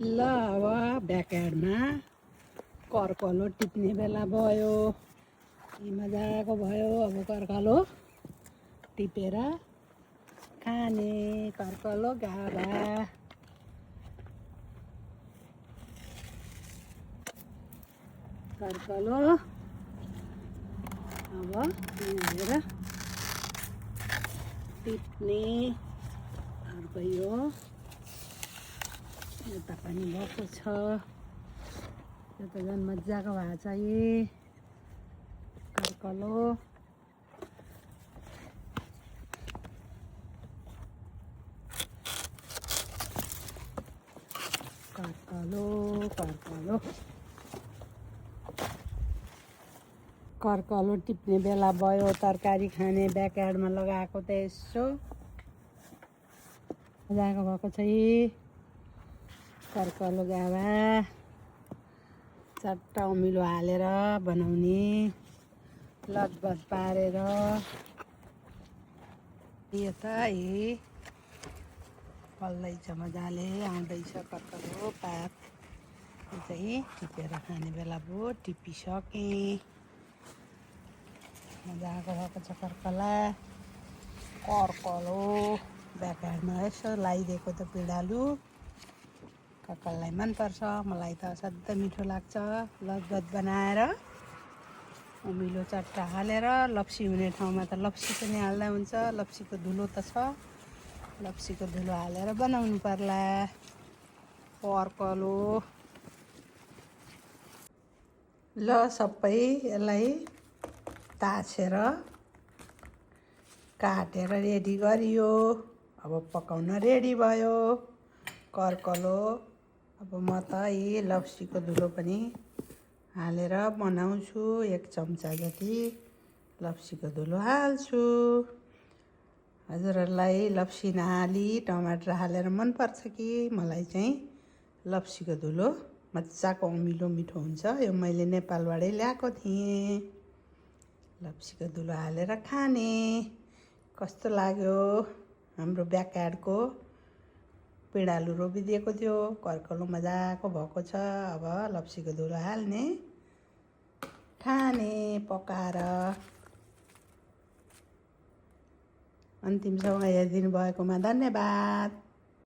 ल अब ब्याकयार्डमा कर्कलो टिप्ने बेला भयो। मजाको भयो। अब कर्कलो टिपेर खाने। कर्कलो गाभा कर्कलो अब हेरेर टिप्ने। अर्को यो यता पनि भएको छ। यो त झन् मजाको भएको छ। यी कर्कलो कर्कलो कर्कलो कर्कलो टिप्ने बेला भयो। तरकारी खाने ब्याकयार्डमा लगाएको त यसो मजाको भएको छ। यी कर्कलो गाभा चट्ट अमिलो हालेर बनाउने। लतबत पारेर यो त फल्दैछ, मजाले आउँदैछ कर्कलो पात। यो चाहिँ टिपेर खाने बेला भयो। टिपिसकेँ। मजाको भएको छ कर्कला। कर्कलो ब्याकयार्डमा यसो लगाइदिएको त पिँडालु कर्कललाई मनपर्छ। मलाई त असाध्यै मिठो लाग्छ। लतबत बनाएर अमिलो चट्ट हालेर लप्सी हुने ठाउँमा त लप्सी पनि हाल्दा हुन्छ। लप्सीको धुलो त छ। लप्सीको धुलो हालेर बनाउनु पर्ला। कर्कलो ल सबै यसलाई ताछेर काटेर रेडी गरियो। अब पकाउन रेडी भयो कर्कलो। अब म त यी लप्सीको धुलो पनि हालेर बनाउँछु। 1 चम्चा जति लप्सीको धुलो हाल्छु। हजुरहरूलाई लप्सी नहाली टमाटर हालेर मनपर्छ कि? मलाई चाहिँ लप्सीको धुलो मजाको अमिलो मिठो हुन्छ। यो मैले नेपालबाटै ल्याएको थिएँ। लप्सीको धुलो हालेर खाने। कस्तो लाग्यो? हाम्रो ब्याकयार्डको पिँडालु रोपिदिएको थियो। कर्कलो मजाको भएको छ। अब लप्सीको धुलो हाल्ने, खाने पकाएर। अन्तिमसम्म हेरिदिनु भएकोमा धन्यवाद।